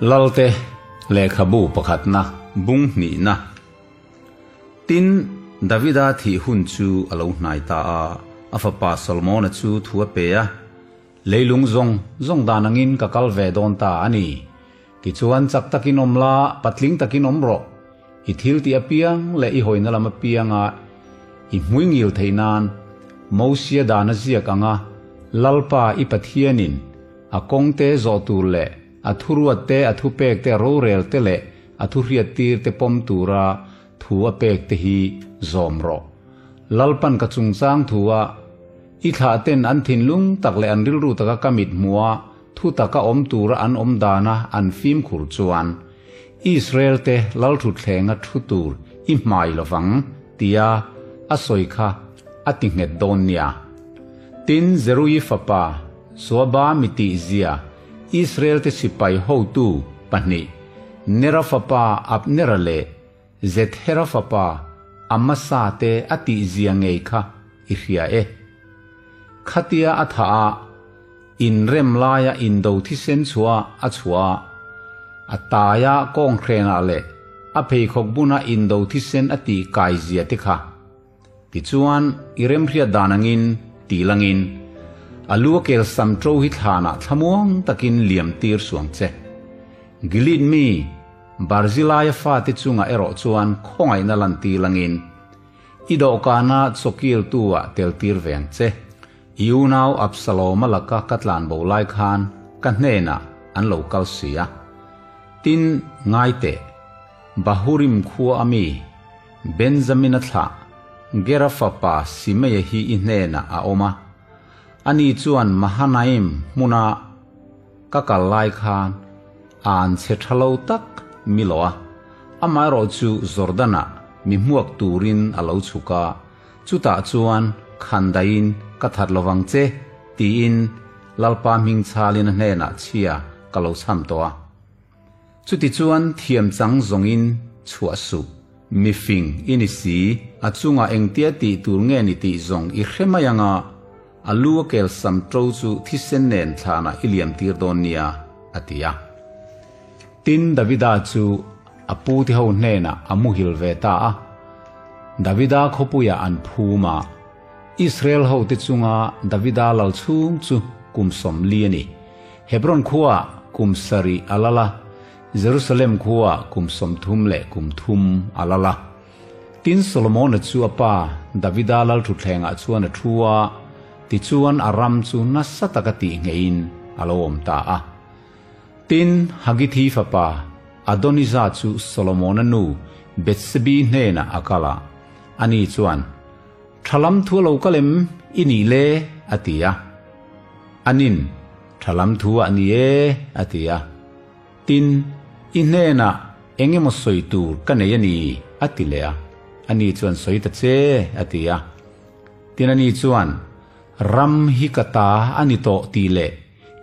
Lalte lehkhabu pakhatna bung hnihna. Tin, Davida thih hun chu a lo hnai ta a, a fapa Solomona chu thu a pe a. Leilung zawng zawng dan angin ka kal ve dawn ta a ni. Tichuan chak takin awm la, patling takin awm rawh. I thil tih apiang leh i hawina lam apianga i hmui ngil theih nan Mosia dan a ziak anga Lalpa i Pathianin a kawngte zawh tur leh a thuruat te, a thupek te, a rorel te leh a thuhriat tir te pawm tura thu a pek te hi zawm rawh. Lalpan ka chungchang thu a i thlah ten an thinlung tak leh an rilru taka ka mit hmuha thu taka awm tura an awm dana an fimkhur chuan Israel te lalthuthlenga thu tur i hmai lovang tia a sawi kha a ti nghet dawn nia. Tin, Zeruii fapa Joaba mi tihzia Israel te sipai hotu pahnih Nera fapa Abnera leh Zethera fapa Amasa te a tihzia ngei kha i hria e. Khatia a thah a, inrem laia indo thisen chhuah a chhuah a, a taia kawnghren-ah leh a pheikhawk buna indo thisen a tih kaizia te kha. Tichuan, i remhriat dan angin, tih langin, a lu a kel sam ṭo hi thlanah thlamuang takin liam tir suang che. Gilead mi, Barzilaia fate chungah erawh chuan khawngaihna lantir langin, i dawhkana chawkiltu-ah tel tir ve ang che. I unau Absaloma laka ka tlan bo lai khan ka hnenah an lo kal si a. Tin, ngai teh, Bahurim khua a mi, Benjamina thlah, Gera fapa Simeia hi i hnenah a awm a. Ani chuan Mahanaim hmuna ka kal lai khan an chhe tha lo tak mi lo a, amaherawh chu Jordan-ah mi hmuak turin a lo chhuk a, chutah chuan khandaiin ka that lovang che tiin Lalpa hming chhalin a hnenah chhia ka lo chham tawh a. Chutichuan thiam chang zawngin chhuah suh. Mi fing i ni si, a chungah engtia tih tur nge ni tih zawng i hre mai anga, a lu a kel sam ṭo chu thisen nen thlanah i liam tir dawn nia, a ti a. Tin, Davida chu a pute ho hnenah a muhil ve ta a. Davida khawpuiah an phum a, Israel hote chunga Davida lal chhung chu kum 40 a ni. Hebron khuaah kum sarih a lal a, Jerusalem khuaah kum 30 leh kum thum a lal a. Tin, Solomona chu a pa Davida lal thutthlengah chuan a thu a, tichuan a ram chu nasa taka tih ngeiin a lo awm ta a. Tin, Hagithi fapa Adonija chu Solomona nu Bethsebi hnenah a kal a, ani chuan, Thalam thu a lo kal em i nih le? a ti a. Anin, Thalam thu ah ni e, a ti a. Tin, i hnenah eng emaw sawi tur ka nei a ni, a ti leh a. Ani chuan sawi ta che, a ti a. Tin, ani chuan, Ram hi ka ta a ni tawh tih leh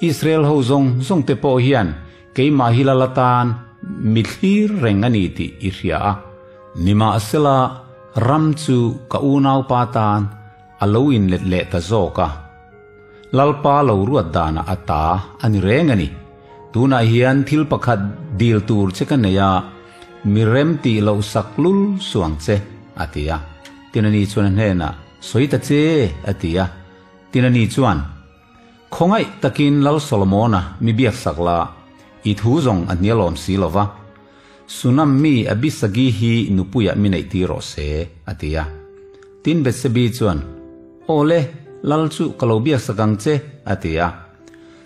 Israel ho zawng zawng te pawh hian keimah hi lal atan mi thlir reng a ni tih i hria a. Nimahsela, ram chu ka unaupa tan a lo inlet leh ta zawk a. Lalpa lo ruat danah a ta a ni reng a ni. Tunah hian thil pakhat dil tur che ka nei a, mi rem tih loh sak lul suang che, a ti a. Tin ani chuan a hnenah, Sawi ta che, a ti a. Tin ani chuan, Khawngaih takin Lal Solomona mi biak sak la, i thu zawng a hnialawm si lo va. Sunam mi Abisagi hi nupuiah mi neih tir rawh se, a ti a. Tin Bethsebi chuan, Aw le, Lal chu ka lo biak sak ang che, a ti a.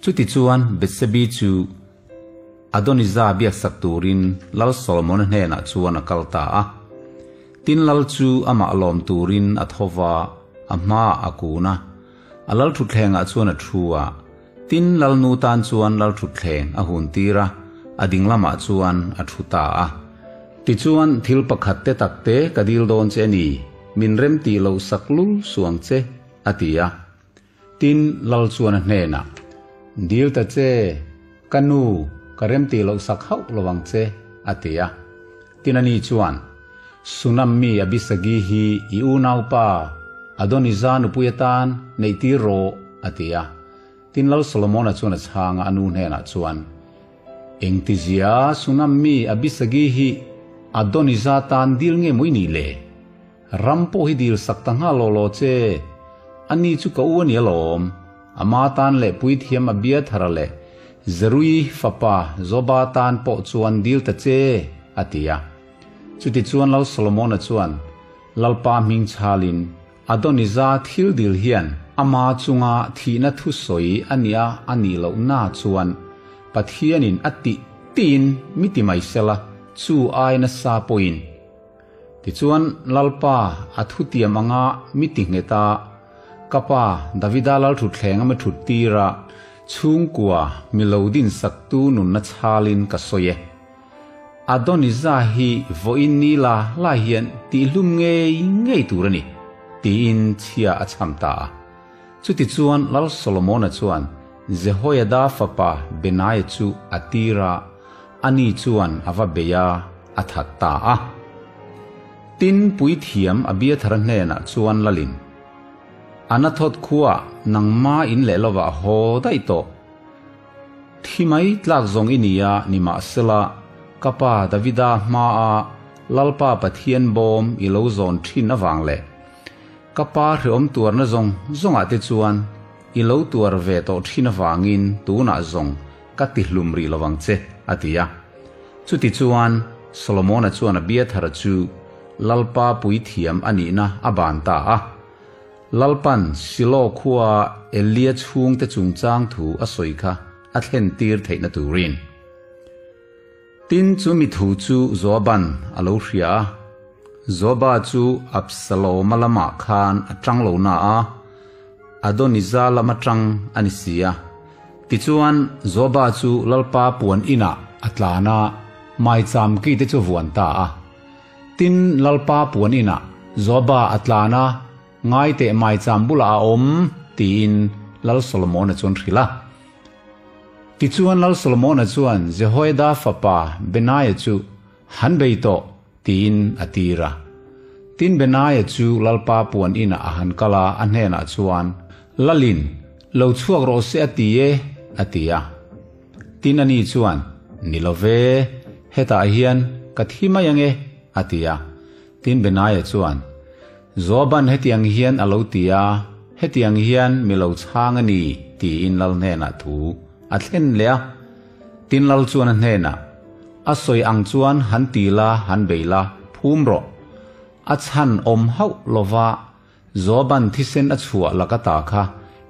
Chutichuan Bethsebi chu Adonija biak sak turin Lal Solomona hnenah chuan a kal ta a. Tin Lal chu amah lawm turin a tho va, a hmaah a kun a. A lalthutthlengah chuan a thu a, tin lalnu tan chuan lalthutthleng a hun tir a, a ding lamah chuan a thu ta a. Tichuan thil pakhat te tak te ka dil dawn che a ni, min rem tih loh sak lul suang che, a ti a. Tin lal chuan a hnenah, Dil ta che, ka nu, ka rem tih loh sak hauh lo ang che, a ti a. Tin ani chuan, Sunam mi Abisagi hi i unaupa Adonija nupui atan neih tir rawh, a ti a. Tin Lal Solomona chuan a chhang a, a nu hnenah chuan, Engtizia Sunam mi Abisagi hi Adonija tan dil nge maw i nih le? Ram pawh hi dil sak ta nghal law law che. Ani chu ka u a ni alawm. Ama tan leh puithiam Abiathara leh Zerui fapa Joba tan pawh chuan dil ta che, a ti a. Chutichuan Lal Solomona chuan Lalpa hming chhalin Adonija thil dil hian ama chunga thihna thusawi a nia a nih lohna chuan Pathianin a tih tiin mi ti mai sela chu ai nasa pawhin Tichuan Lalpa a thutiam anga mi ti nghet a, ka pa Davida lalthutthleng a mi thut tir a, chhungkua mi lo din saktu nunna chhalin ka sawi e. Adonija hi vawiin ni la lai hian tihhlum ngei ngei tur a ni, tiin chhia a chham ta a. Chutichuan Lal Solomona chuan Jehoiada fapa Benaia chu a tir a, ani chuan a va bei a, a that ta a. Tin, puithiam Abiathara hnenah chuan Lalin, Anathot khuaah nangma in leh lovah haw daih tawh. Thi mai tlak zawng i ni a, nimahsela, ka pa Davida hmaa Lalpa Pathian bawm i lo zawn thin avang leh ka pa hreawm tuarna zawng zawngah te chuan i lo tuar ve tawh thin avangin tunah zawng ka ti hlum rih lovang che, a ti a. Chutichuan, Solomona chuan Abiathara chu Lalpa puithiam a nihna a ban ta a. Lalpan Silo khua Elia chhungte chungchang thu a sawi kha a thlen tir theihna turin. Tin, chu mi thu chu Joaban a lo hria a. Joaba chu Absaloma lamah khan a tang lo na a, Adonija lama tang a ni si a. Tichuan, Joaba chu Lalpa puan inah a tlan a, maicham kite chu vuan ta a. Tin, Lalpa puan inah Joaba a tlan a, Ngai teh maicham bulah a awm, tiin Lal Solomona chuan hrilh a. Tichuan Lal Solomona chuan Jehoiada fapa Benaia chu han bei tawh, tiin a tir a. Tin Benaia chu Lalpa puan inah a han kal a, a hnenah chuan, Lalin, lo chhuak rawh se a ti e, a ti a. Tin ani chuan, Ni lo ve, hetah hian ka thi mai ang e, a ti a. Tin Benaia chuan, Joaban hetiang hian a lo ti a, hetiang hian mi lo chhang a ni, tiin lal hnenah thu a thlen leh a. Tin lal chuan a hnenah, A sawi ang chuan han ti la, han bei la, phum rawh. A chhan awm hauh lova Joaban thisen a chhuah laka ta kha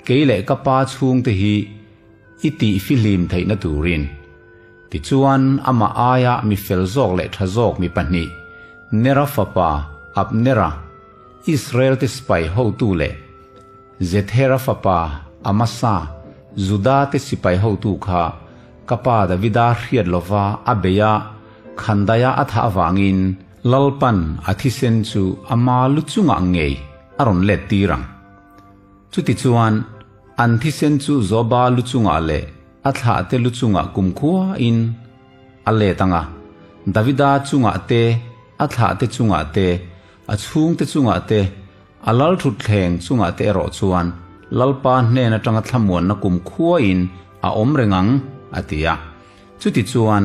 kei leh ka pa chhungte hi i tih fihlim theihna turin. Tichuan, amah aia mi fel zawk leh tha zawk mi pahnih, Nera fapa Abnera, Israel-te sipai hotu leh Zethera fapa Amasa, Juda-te sipai hotu kha ka pa Davida hriat lova a bei a, khandaia a thah avangin Lalpan a thisen chu ama lu chungah ngei a rawn let tir ang. Chutichuan, an thisen chu Joba lu chungah leh a thlahte lu chungah kumkhuain a let ang a, Davida chungah te, a thlahte chungah te, a chhungte chungah te, a lalthutthleng chungah te erawh chuan Lalpa hnen atanga thlamuanna kumkhuain a awm reng ang, a ti a. Chutichuan,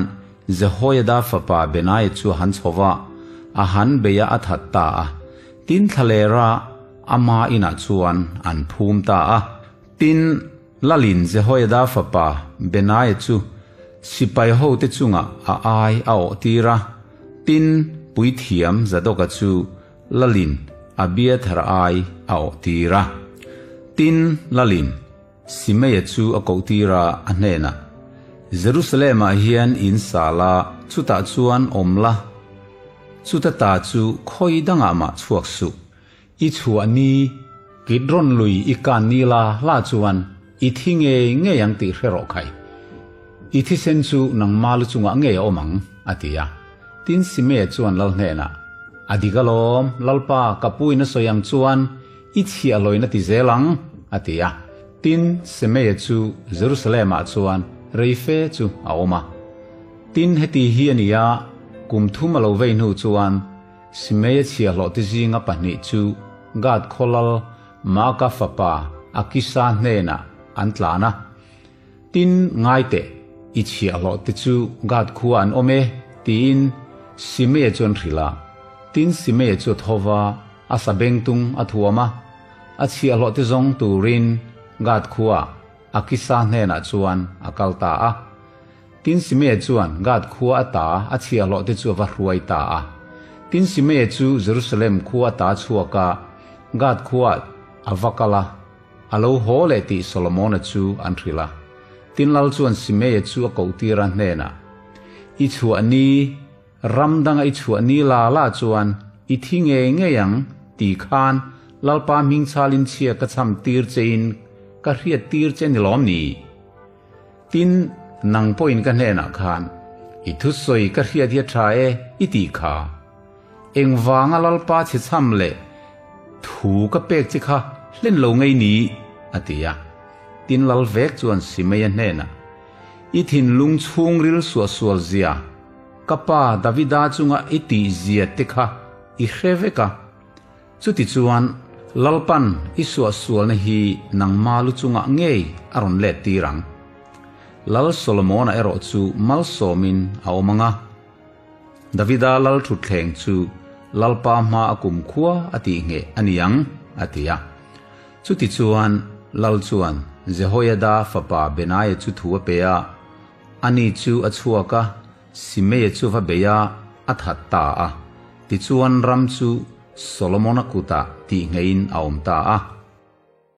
Jehoiada fapa Benaia chu a han chho va, a han bei a, a that ta a. Tin thlalera ama inah chuan an phum ta a. Tin, Lalin Jehoiada fapa Benaia chu sipai hote chungah a ai a awh tir a. Tin, puithiam Zadoka chu Lalin Abiathar ai a awh tir a. Tin, Lalin Simeia chu a koh tir a, a hnenah, Jerusalem-ah hian in sa la, chutah chuan awm la, chuta ta chu khawi dangah mah chhuak suh. I chhuah ni, Kidron lui i kan ni la la chuan i thi ngei ngei ang tih hre rawh khai. I thisen chu nangma lu chungah ngei a awm ang, a ti a. Tin Simeia chuan lal hnenah, A dik alawm, Lalpa, ka puin a sawi ang chuan i chhiah lawin a ti zel ang, a ti a. Tin, Simeia chu Jerusalem-ah chuan rei fe chu a awm a. Tin, heti hi a ni a, kum thum a lo vei hnu chuan Simeia chhiahhlawhte zinga pahnih chu Gad khawlal Maaka fapa Akisa hnenah an tlan a. Tin, ngai teh, I chhiahhlawh te chu Gath khua an awm e, tiin Simeia chu an hrilh a. Tin, Simeia chu a tho va, a sabengtung a thuam a. A chhiahhlawh te zawng turin Gath khua Akisa hnenah chuan a kal ta a. Tin, Simeia chuan Gath khua ata a chhiahhlawh te chu a va hruai ta a. Tin, Simeia chu Jerusalem khua ata a chhuak a, Gath khuaah a va kal a. A lo haw leh tih Solomona chu an hrilh a. Tin lal chuan Simeia chu a kohtir a hnenah, I chhuah ni, ram danga i chhuah ni la la chuan i thi ngei ngei ang ti khan Lalpa hming chhalin chhia ka chham tir chein ka hriat tir che ni lawm ni? Tin, nang pawhin ka hnenah khan, I thusawi ka hriat hi a tha e, i tih kha. Engvanga Lalpa chhe chham leh thu ka pek che kha hlen lo ngei ni? a ti a. Tin Lal vek chuan Simeia hnenah, I thinlung chhungril suahsual zia, ka pa Davida chunga i tih zia te kha i hre vek a. Chutichuan, Lalpan i suahsualna hi nangma lu chungah ngei a rawn let tir ang. Lal Solomona erawh chu malsawmin a awm ang a. Davida lal thutthleng chu Lalpa hma a kumkhua a tih ngheh a ni ang, a ti a. Chutichuan, lal chuan Jehoiada fapa Benaia chu thu a pe a, ani chu a chhuak a, Simeia chu va bei a, a that ta a. Tichuan ram chu Solomona kutah tih ngeiin a awm ta a.